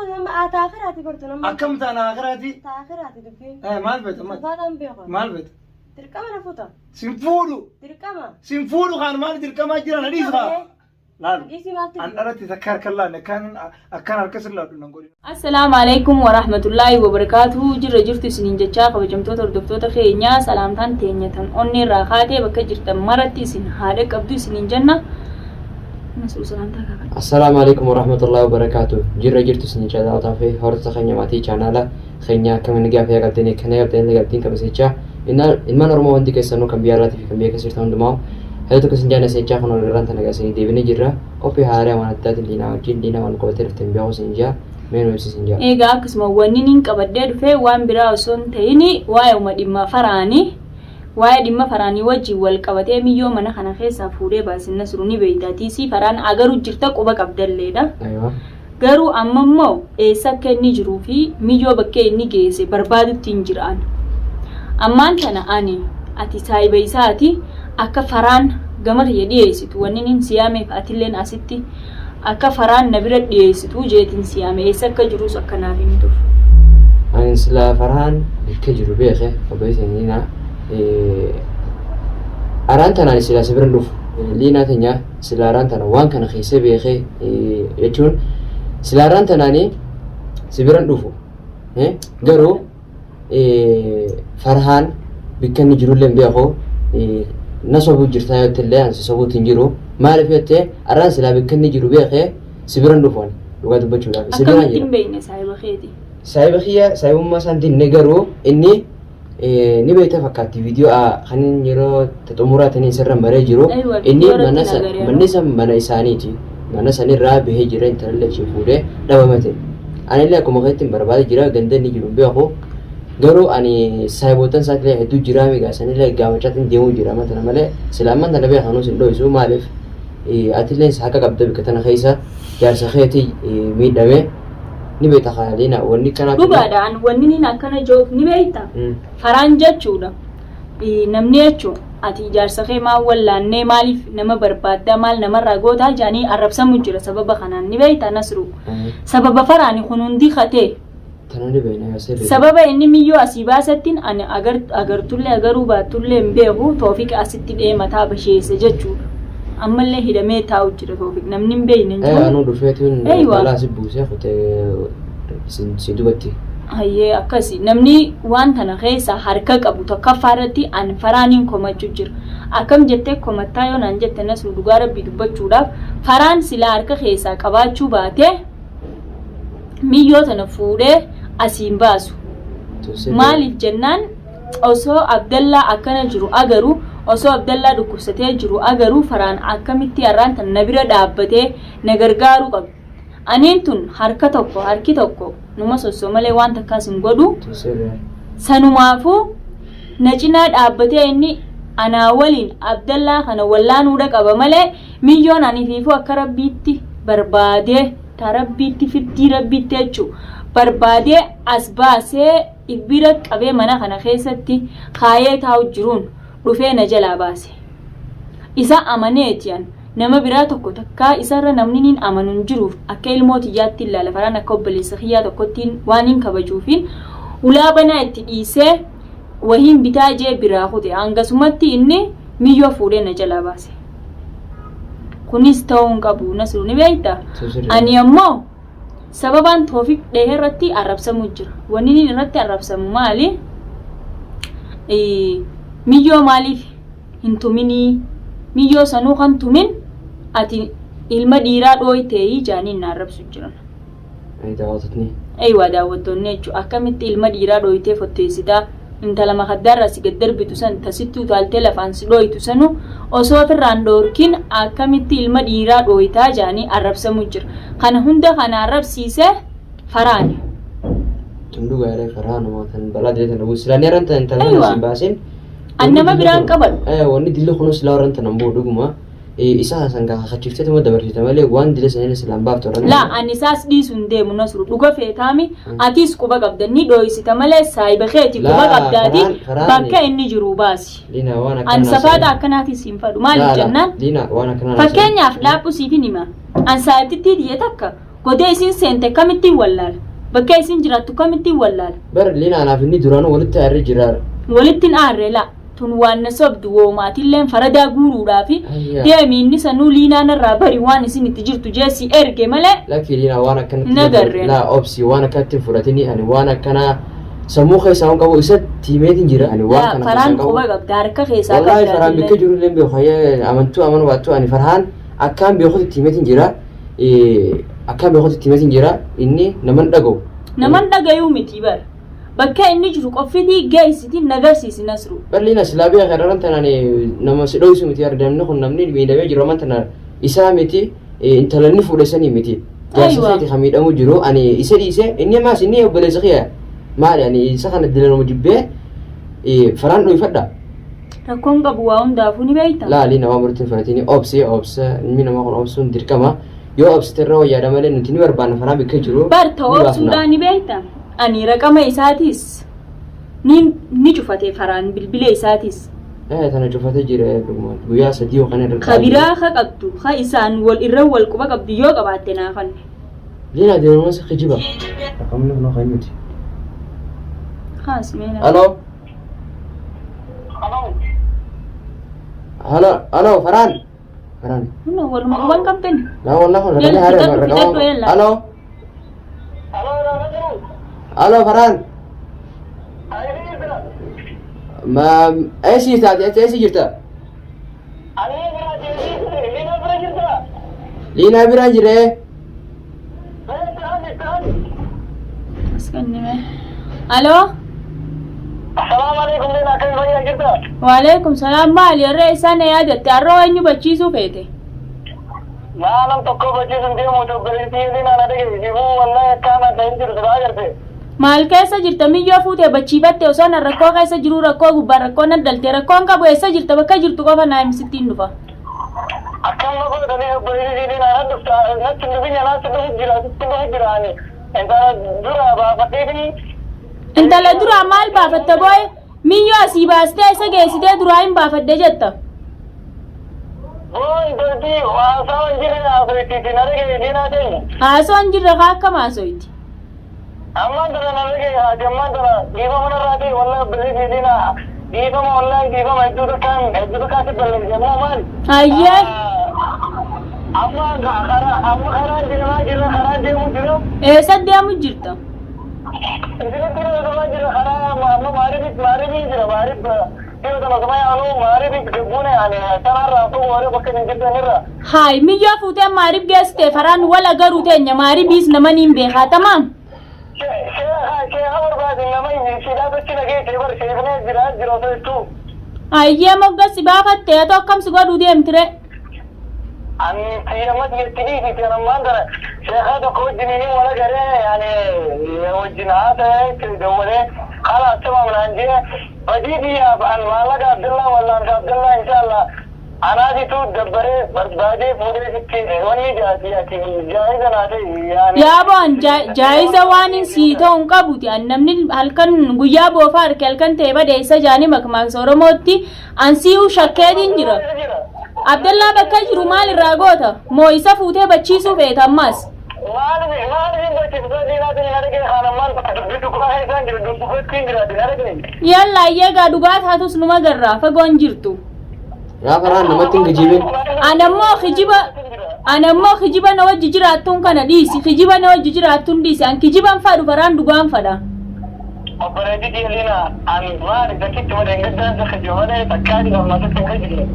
fuuta amma taakiraati bartu nama. Akkam taana akiraati? Taakiraati dubbiin. Maal feeta maal? Safaataan beeku. Maal feeta? Dirqama na fuuta. Sin fuudhu. Dirqama. Sin fuudhu kaan maal dirqamaa jira na dhiisa. Laal. Dhiisii maaltu An dhalatti takka harka hin laanne akkaan akkaan harka sin laadhu nan godhin. Assalaamu alaikum warahmatullaahi wabarakaatuhu. Jirra jirtu isiniin jechaa, kabajamtoota hordoftoota keenya, salaamtaan teenya tan onnee irraa kaatee bakka jirtan maratti isin haadha qabdu isiniin jenna. Nasruu, salaamtaa gaafadhu. Assalaamu alaikum warahmatullahi wabarakatuh. Jirra jirtu isin daawwataa fi hordoftoota keenya, maatii chaanaala keenya, akkamiin gaafa eegaltanii kan eegaltanii galtiin qabasechaa ilmaan Oromoo hundi keessanuu, kan biyya alaatii fi kan biyya keessa jirtan hundumaa, hedduu tokko isin jaanna seechaa. Kun walirraan tana gasanii deebinee jirra. Qophii haaraa waan addaatiin Liinaa wajjin. Liinaa, waan qabatee dhufte hin beeku isin jaa, mee nu ibsi isin jaa. Egaa akkasuma wanni niin qabadhee dhufe waan biraa osoo hin ta'in waa'ee dhimma Faraanii, waa'ee dhimma Faraanii wajjin wal qabatee miyyoo mana kana keessaa fuudhee baasin. Nasru, ni beeyta, tiisii Faraan agaru jirta, quba qabdalleedha. Aywa. Garuu amma immoo eessa akka inni jiruu fi miyyoo bakkee inni geesse barbaadutti hin jiraan. Ammaan tana ani ati saayiba isaati, akka Faraan gama kiyya dhiyeessitu wanni inni si yaameef, atilleen asitti akka Faraan na bira dhiyeessitu jeetiin si yaame, eessa akka jirus akka naaf himtuuf. Ani silaa Farhaan bakka jiru beeke, obboleessa Liinaa, araan tanaan silaa si bira hin dhufu. Liinaa teenya, silaa araan tana waan kana keessa beeke jechuun silaa araan tanaanii si bira hin dhufu. Garuu Farhaan bakka inni jirullee hin beeku. Na sobuu jirtaa yoo illee, ani si sobuutti hin jiru. Maaliif yoo ta'e, araan silaa bakka inni jiru beeke si bira hin dhufu ani, dhugaa dubbachuudhaaf. Si bira Akkamitti jira. hin beekne saayiba keeti? Saayiba kiyya, saayibummaa isaan dinne, garuu inni ni beekta fakkaatti, viidiyoo kan inni yeroo xumuraatiin isarra maree jiru. Aywa, inni viidiyoo irratti mana nagaree. Manni san mana isaaniiti. Mana sanirraa bahee jira, intalallee ishee fuudhee dhabamate. Anillee akkuma keetti hin barbaade jira, ganda inni jiru hin beeku. Garuu ani saayiboottan isaatiillee hedduu jiraa migaa sanillee gaafachaatiin deemuu jira amma tana malee, sila amman tana beekanuus hin dho'isu. Maaliif, atillee haqa qabda, bikka tana keessa jaarsa keetii miidhame ni beekta kaaliina wanni kanaa. Dhugaadha, an wanni niin akkana jiruuf ni beekta. Faraan jechuudha. Namni jechuun ati ijaarsa kee maal wallaannee, maaliif nama barbaaddaa, maal namarraa gootaa jedhanii arrabsamu jira sababa kanaan, ni beekta Nasru. Sababa Faraani kun hundi katee. Tana ni beekna yaa sirrii. Sababa inni miyyoo asii baasettiin ani agartullee agaruu baattullee hin beeku, Toofiq asitti dhee mataa basheesse jechuudha. Ammallee hidhamee taa'u jira Toofiq, namni hin beekne hin jiru. Anuu dhufeetuun Eeywa. balaa si buusee kutee si dubatti. Hayyee, akkasi namni waan tana keessa harka qabu tokkoffaa irratti an Faraaniin komachuu jira. Akkam jettee komattaa yoo naan jette Nasru, dhugaa Rabbii dubbachuudhaaf, Faraan silaa harka keessaa qabaachuu baatee miyyoo tana fuudhee asiin baasu. Maaliif jennaan, osoo Abdallaa akkana jiru agaru, osoo Abdallaa dhukkubsatee jiru agaru, Faraan akkamitti har'aan tan na bira dhaabbatee na gargaaruu qaba. Aniin tun harka tokko, harki tokko numa sossoo malee waan takkaas hin godhu. Sanumaafuu na cinaa dhaabbatee inni anaa waliin Abdallaa kana wallaanuudha qaba malee, miyyoon ani fiifuu akka Rabbiitti barbaadee, ta Rabbiitti, firdii Rabbiitti jechuu barbaadee as baasee bira qabee mana kana keessatti kaayee taa'u jiruun dhufee na jalaa baase. Isa amaneeti an nama biraa tokko takkaa isarra namni niin amanu hin jiruuf, akka ilmoo tiyyaatti ilaala Faraan, akka obboleessa kiyyaa tokkottiin waan hin kabajuufiin ulaa banaa itti dhiisee wahiin bitaa jee biraa kute, hangasumatti inni miyyoo fuudhee na jalaa baase. Kunis ta'uu hin qabu Nasru, ni beekta. Ani ammoo sababaan Toofiq dhehe irratti arrabsamuu jira. Wanni inni irratti arrabsamu maali? Miyyoo maaliif hin tuminii? Miyyoo sanuu kan tumin ati ilma dhiiraa dhooyteeyi jaaniin na arrabsu jiran. Daawwattoonni. Eeywa, daawwattoonni jechuun akkamitti ilma dhiiraa dhooytee fotteessitaa, intala makaddaarraa si gad darbitu san, tasitti utaaltee lafaan si dhooytu sanu osoo ofirraan dhoorkin akkamitti ilma dhiiraa dhooytaa jaanii arrabsamuu jira. Kana hunda kana arrabsiise Faraani. Tun dhugaadha, Faraanuma tan balaa dilee tana buusu. Silaa ni arran tan intala kana sin baasin. An nama biraan qabadhu. Wanni dilli kunuu silaa warran tanan bu'u dhuguma. Isa san gaa kakachiiftee tuma dabarsite malee waan dila sanillee silaan baaftu warran. Laa, ani isaas dhiisu hin deemu Nasru, dhuga feetaami, atis quba qabda, ni dhooysita malee saahiba keeti quba Laa, qabdaati Faraan bakka inni jiru baasi. Liina, waan akkanaa An safaata akkanaatis hin fadhu, maaliif jennaan, Liina, waan akkanaa fakkeenyaaf laaphu siifin hima, an saahibtittii tiyya takka Godee isin seente kamittiin wallaala? Bakka isin jiraattu kamittiin wallaala? Bar Liina anaaf inni duraanuu walitti aarree jira. Walitti hin aarre laa. Tun waan na sobdu woomaatilleen faradaa guuruudhaafi Ayyaa. deemi inni sanuu liinaa narraa bari waan isin itti jirtu jee si erge malee Lakkii Liinaa waan akkanatti Hin agarre. Laa obsi waan akkanatti hin fudhatini ani waan akkanaa sammuu keessaa waan qabu isa tiimeetiin jira ani waan Laa kana faraan keessaa qabu. quba qabda harka keessaa Wallaahi qabda faraan bikka atilleen. jiru illee hin beeku hayyee amantuu amanu baattuu ani farhaan akkaan beekutti tiimeetiin jira akkaan beekutti tiimeetiin jira inni naman dhaga'u. Naman dhagayuu miti bar. Bakka inni jiru qoffitii geessiti nagarsiisi Nasru. Bal'ina silaa beeka irraan tanaan nama si dho'isu miti namni kun namni miidhamee jiru amman tanaan isaa miti intala inni fuudhe sanii miti. Jaarsa Aywa. isaati kan miidhamu jiru ani isa dhiise inni ammaas inni obboleessa kiyya maali ani isa kana dilanuma jibbee faraan dho'ifadha. Rakkoon qabu waa hundaafuu ni beekta. Laali nama murtiin fudhatini obsi obsa ilmi namaa kun obsuun dirqama yoo obsite irra wayyaadha malee nuti ni barbaanna faraan bikka jiru. Bar ta ni baafna. obsuudhaan ni beekta. Ani raqama isaatis ni ni cufate faraan bilbila isaatis. Tana cufatee jira dhugumaan guyyaa sadii yookaan irra Ka biraa ka qabdu ka isaan wal irra wal quba qabdu yoo qabaatte naa kanne. Liina deemuun si kijiba. Raqamni kun kan miti. Haas meena. Halo. Halo, halo Farhan. Farhan. Kunoo waluma quban qabdani. Laa wallah kun Yalla, raqamni haara fixadhu, raqama. fixadhu, yalla. Halo. Halo Farhan. Ma eessa jirta ati eessa jirta? Liinaa biraan jira. As kennime. Aloo. Assalaamu alaikum Liinaa akkam fayyaa jirta? Waalaikum salaam maali har'a isaan na yaadatte har'a eenyu bachiisuu feete? Maalam tokko bachiisuun deemu obboleettii Liinaa na dhagaye jibuu wallahi akkaan akka hin jirtu daa garte. Maal keessa jirta miyyoo fuutee bachiifatte osoo na rakkoo keessa jiruu rakkoo gubbaa rakkoo na dalte rakkoon qabu eessa jirta bakka jirtu qofa naa himsittiin dhufa. Akkam na godhanii obboleettii Liinaa na dhufta natti hin dhufin natti dhufu jira sitti dhufu jira ani intala dura baafadheefi Intala duraa maal baafatta boo'e miyyoo asii baastee isa geessitee duraa hin baafadhe jetta. boo intalti haasaa hin jirre haasoitti na dhagaye Liinaa teenya. Haasoo hin jirre kaa akkam haasoiti. Ammaan tana na dhagaye haati ammaan tana dhiifama narraa ta'e wallahi obboleettii Liinaa dhiifama wallahi dhiifama hedduu takkaan hedduu takkaan si balleesse ammoo maali? Hayyee Amma karaa amma karaan deemaa jira karaan deemu jira. eessa deemu jirta? Isinitti deemaa jira karaa amma maariif maariif jira maariif dhiyoo tana osuma yaanu maariif gabbuuna yaani sanarraa kun warri bakka hin jirtanirra. Haay miyyoo fuutee maariif geessitee faraan wal agaruu teenya maariifiis nama niin beekaa tamaam. Sheekha barbaadin nama sidhaa tochi nageessee bar sheeknee jira jira osoo jettuu. Hayyee moggassi baafattee haa ta'u akkam si godhuu deemtire. Ani siyyama jetti dhiisiti ammaan tana sheekha tokko wajjin wala garee yaani wajjin haasa'ee dawwalee خلاص تمام العندي بدي an maallaqa Abdullah wallaan ka Abdullah inshallah anaatitu dabbaree barbaadee fuudhee sitti wanni jaati ati jaayiza naa ta'e yaani. Yaaboon jaayiza waan hin sii ta'u hin qabuti. An namni halkan guyyaa boofaa harke halkan ta'e badeessa jaanii makmaaksa Oromootti an si'uu shakkeetiin jira. Abdallaa bakka jiru maal irraa goota? Moo isa fuutee bachiisuu feeta ammaas? Maaliif maaliif hin bachiisu diinaatiin hin argine haala maal dubbii dhugaa isaan jiru dubbii jiraati hin argine. Yalla ayyeegaa dhugaa taatus numa garraa fagoon jirtu. Yaa Farhaan namatti hin kijibin. Anammoo kijiba anammoo kijiba na wajji jiraattuun kana dhiisi kijiba na wajji jiraattuun dhiisi an kijiban fadhu faraan dhugaan fadha. Obboleettii Liina an maali bakkitti malee hin gaddaan sa kijiba malee takkaa jira ammasatti hin kijibne.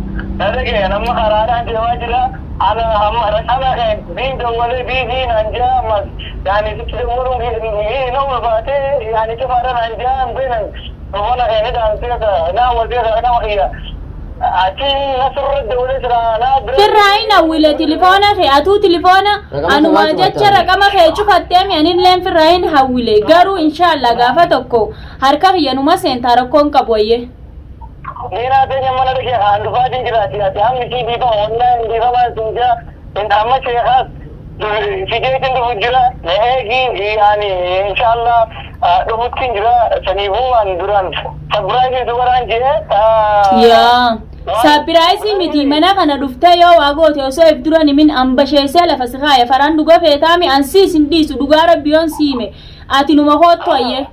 Dhagee nama karaadhaan deemaa jira. Ana amma raqama kan biin dawwalee biizii naan jaa ammas yaani sitti dawwaluun nama baatee yaani cufaadha naan jaa hin beekan. Mana kan hidhaan seeta naa wal beeka raqama kiyya. Achi nasirra dawwalee jira naa bira. Firraa hin hawwile tilifoona kee atuu tilifoona Raqama anuma kophaa jecha cufatta. raqama kee cufattee mi anilleen firraa hin hawwile garuu inshaallah gaafa tokko harka kiyya numa seentaa rakkoon qabu wayyee. Liinaa teenya mana dhaqee haan dhufaatiin jiraati ati hammi sii dhiifama wallahi dhiifama sun jaa hin amma sheekaas fideetiin dhufu jira na eegi yaani inshallah dhufuttiin jira saniifuu an duraan sabiraayii dubaraan jee. Yaa Surprise miti, mana kana dhuftee yoo waa goote osoo if dura himin ambasheessee lafa si kaaya. Faraan dhuga feetaami, an siis hin dhiisu, dhugaa rabbi yoon siime ati numa koottu ayyee.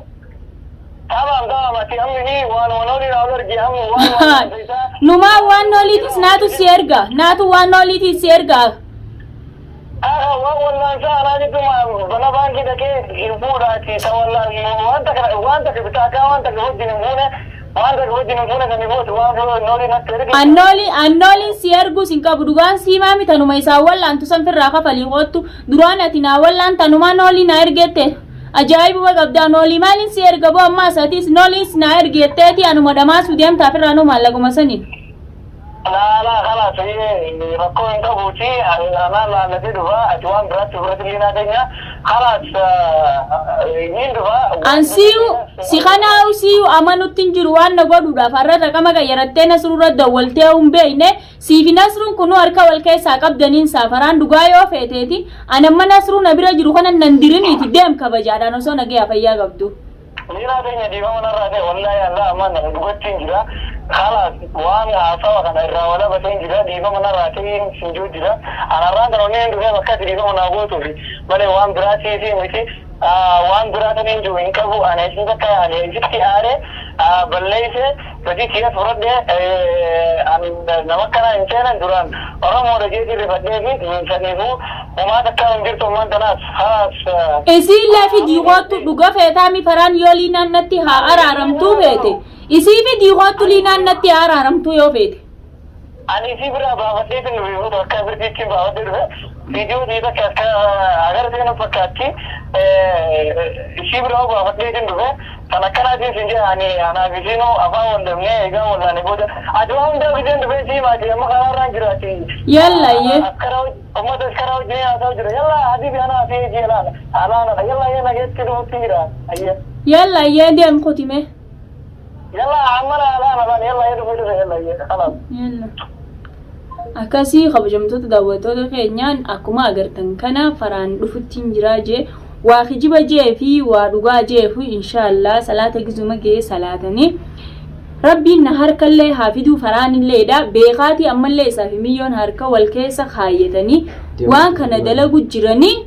Tamam, tamam, ati ammi ni waan wanooli naa ol ergi amma waan waan isaa. Numaa waan nooliitis naatu si erga, naatu waan nooliitis si erga. Aha, waan wallaansaa anaa jechuun mana baankii dhaqee hin fuudhaati ta wallaan wanta kana wanta bitaakaa wanta wajjin hin fuune, wanta wajjin hin fuune sanii booda waan noolii natti ergi. Annooli annooliin si erguus hin qabu, dhugaan siimaa mi, tanuma isaan wallaantu san firraa kafalii koottu. Duraan ati naa wallaan tanumaa noolii naa ergette, ajaa'ibuma qabdaa. Noolii maaliin si erga boo? Ammaa asatis nooliin naa ergetteeti, anuma dhamaasuu deemtaa firraa nuu maallaquma saniin. Laa laa, kalaas, rakkoo hin qabuuti, anaa laallatee dhufa, ati waan biraatti biratti illee naa keenya, kalaas, niin dhufa. An siyu si kanaa'u siyu amanutti hin jiru. Waan na godhuudhaaf har'a raqama qayyarattee Nasruurra dawwaltee hin beekne, siifi Nasruun kunuu harka wal keessaa qabdaniin saafaraan dhugaa yoo feeteeti an amma Nasruu na bira jiru kana nan diriniiti deem kabajaadhaan osoo nagaya fayyaa qabdu. Miiraa keenya dhiifama narraa ta'e, wallaahi Allah amma nan dhugatti hin jira. Kalaas, waan haasawa kana irraa walabatee hin jira, dhiifama narraa ta'een sinjuu jira. Anarraan kan onneen dhufee bakka ati dhiifama naa gootuufi malee waan biraatii fi miti, waan biraa tan hin jiru hin qabu. Ani isin takka ani isitti aare balleeyse badii kiyya fudhadhe, nama akkanaa hin seenan duraan Oromoodha jeetii rifadhee fi saniifuu homaa takkaa hin jirtu ammaan tanaas, kalaas. Isiillee fidii koottu, dhuga feetaami faraan, yoo liinaan natti haa araaramtuu feete. Isii fidii koottu, liinaan natti haa araaramtuu yoo feete. Ani isii biraa baafadhee fin dhufe, akka birtiitti baafadhee dhufe, viidiyoo isii takka akka agartee nu fakkaatti, isii biraa baafadhee fin dhufe kan akkanaatiin sin jedha. Ani anaaf isiinuu afaan wal dhabnee egaa wallaane booda ati waan hundaa fideen dhufee sii maati, amma karaarraan jiraati. Yalla iyyee. Askara ummata askara wajjin haasa'u jira. Yalla habibi, anaa fi eegi alaana alaana, yalla yee nageetti dhufutti jira ayye. Yalla iyyee, deem kutime. Yalla amma alaana alaana, yalla yee dhufe dhufe, yalla yee khalaas. Yalla. Akkasii kabajamtoota daawwattoota keenyaan, akkuma agartan kana faraan dhufutti hin jiraa jee, waa kijiba jee fi waa dhugaa jee fi inshaallah salaata gizuma ga'ee salaatanii rabbiin na harkallee haa fiduu. Faraanilleedha beekaatii ammallee isaa fi miyyoon harka wal keessa kaayyatanii waan kana dalagu jiranii,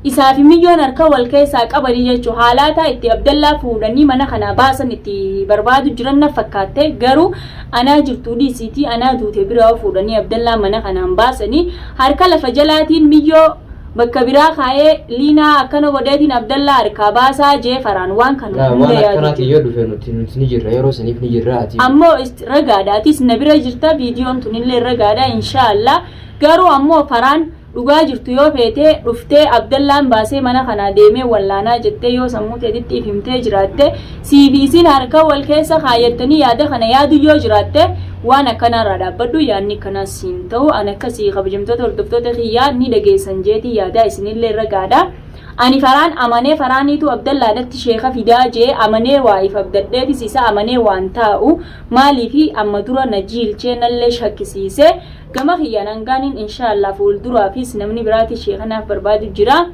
isaa fi miyyoon harka wal keessaa qabanii jechuun haalaataa itti Abdallaa fuudhanii mana kanaa baasan itti barbaadu jiran na fakkaatte. Garuu anaa jirtuu dhiisiitii anaa duute biraa fuudhanii Abdallaa mana kanaan baasanii harka lafa jalaatiin miyyoo bakka biraa kaayee liinaa akkana godheetiin Abdallaa harkaa baasaa jee faraan waan kana Waan hunda yaadu akkanaati jira. yoo dhufe nuti ni jirra, yeroo saniif ni jirra ati. Ammoo ragaadha, atis na bira jirta, viidiyoon tunillee ragaadha inshaallah. Garuu ammoo faraan dhugaa jirtu yoo feetee dhuftee Abdallaan baasee mana kanaa deemee wallaanaa jettee yoo sammuu teetitti if himtee jiraatte, siifi isin harka wal keessa kaayyattanii yaada kana yaadu yoo jiraatte, waan akkanaarraa dhaabbadhu, yaadni akkanaas siin ta'u. An akkasii kabajamtoota hordoftoota kiyyaa ni dhageessan jeetii yaadaa, isinillee ragaadha. Ani faraan amanee faraaniitu Abdallaadhatti sheeka fidaa jee amanee waa if abdadheetis isa amanee waan taa'u maaliifi amma dura na jiilchee nallee shakkisiise. Gama kiyyaan hangaaniin inshaallah fuulduraafis namni biraati sheekanaaf barbaadu jira.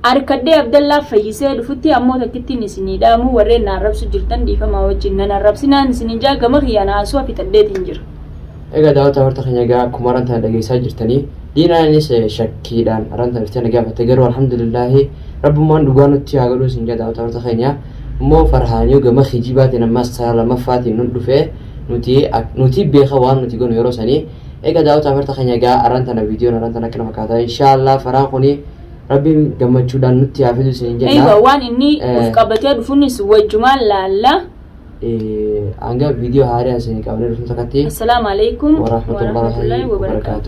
Harkadhee Abdallaa fayyisee dhufutti ammoo takkittiin isinii dhaamu, warreen na arrabsu jirtan dhiifamaa wajjin nan arrabsinaan isiniin jaa, gama kiyyaan haasuu fixadheetiin jira. Egaa daawwattoota horta keenya, egaa akkuma arantan dhageessaa jirtanii diinaanis shakkiidhaan arantan dhuftee na gaafatte. Garuu alhamdulillaahi, rabbummaan dhugaa nutti haa godhu isin jedha. Daawwattoota horta keenya, immoo farhaanii gama kijibaatiin ammas karaa lammaffaatiin nu dhufee nuti beeka waan nuti gonu yeroo sanii. Egaa daawwattoota horta keenya, egaa arantana viidiyoon arantan akkana fakkaata. Inshaallah faraan kuni rabbiin gammachuudhaan nutti haa fidu isin jenna. Egaa waan inni uf qabatee dhufunis wajjumaan laalla. Hanga viidiyoo haaraa isin qabnee dhufnu takkatti. Assalaamu alaikum warahmatullahi wabarakaatu.